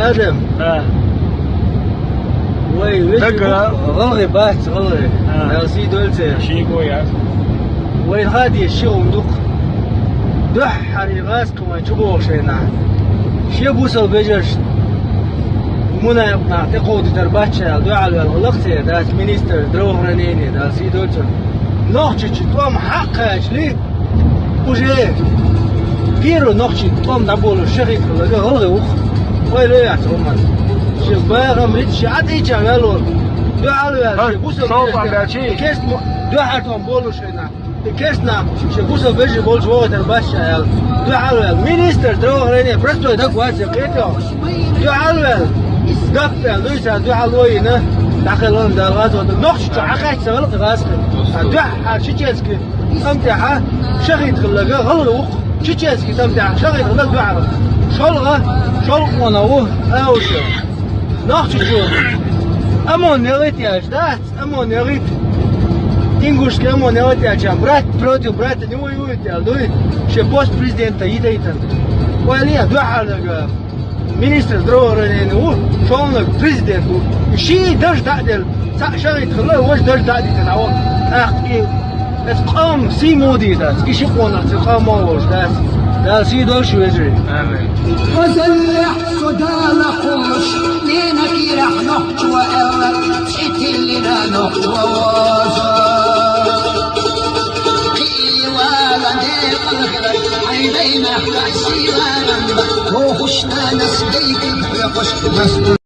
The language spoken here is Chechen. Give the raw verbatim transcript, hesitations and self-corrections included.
Адам. А. Вай, вежарий, гӀалгӀай бац, гӀалгӀай. А. Дала сий дойла церан. Шийга яц. Вайна хаа дезаш ши хӀума ду-кх. Дуьххьара гӀазкхий вайна чубогӀу шайна. Шен бусалба вежаршна мунепикъ нах тӀекховдийтар бац ша аьлла, дуьхьал ваьлла гӀалгӀай церан, дас министр здравоохранения, Дала сий дойла цунна. Нохчийчу тӀом хьакхачале, уже первый нохчийн тӀом дӀаболуш шахӀид хилларг гӀалгӀай ву-кх. Ойла яц хӀуманна. Шен бахам риццаш Ӏа тӀе а ча ваьлла волу. Дуьхьал ваьлла, шен бусалба вежаршна. Кест мо-, дуьхьал тӀом болуш шайна. И кест нах, шен бусалба вежарий болчу вогӀуьйтур бац ша аьлла. Дуьхьал ваьлла. Министр здравоохранения простой дага вац, я кхетий хьо. Дуьхьал ваьлла. Даккха аьлла, дуй царна дуьхьал вайна. ДӀакхелхина Дала гӀазот. Нохчийчу хьакхаьчча ца вала кхин гӀазкхи. Ткъа дуьххьара чеченский тӀам тӀехь шахӀид хилларг гӀалгӀай ву-кх. Чеченский тӀам тӀехь шахӀид хилларг дуьххьара. ШолгӀа, шолгӀа къонах ву Аушев. Нохчийчу ОМОН яхийта аьлча, дац? ОМОН яхийта. Ингушский ОМОН яхийта аьлча, брат против брата не воюет аьлла дуй, шен пост президента йитайтан. Ойла е, дуьххьара дага министр здравоохранения ву, шолгӀаниг президент ву. Ший дарж дӀа а делла, цхьаъ шахӀид хилла, важа дарж дӀа а дитина, дӀавахана. ТӀаккха и, оцу къоман сий муха дийр дац, и ши къонах цу къоман волуш дац. Дала сий дойла шун, вежарий. Амин. Со Дала кхуллуш, ненан кийрахь нохчо аьлла, цӀе тиллина нохчо воза. Кхиъна вала декъала хиларх, хьайн дайн нах кхоьхьуш, танас дайкхина хьоькхуш,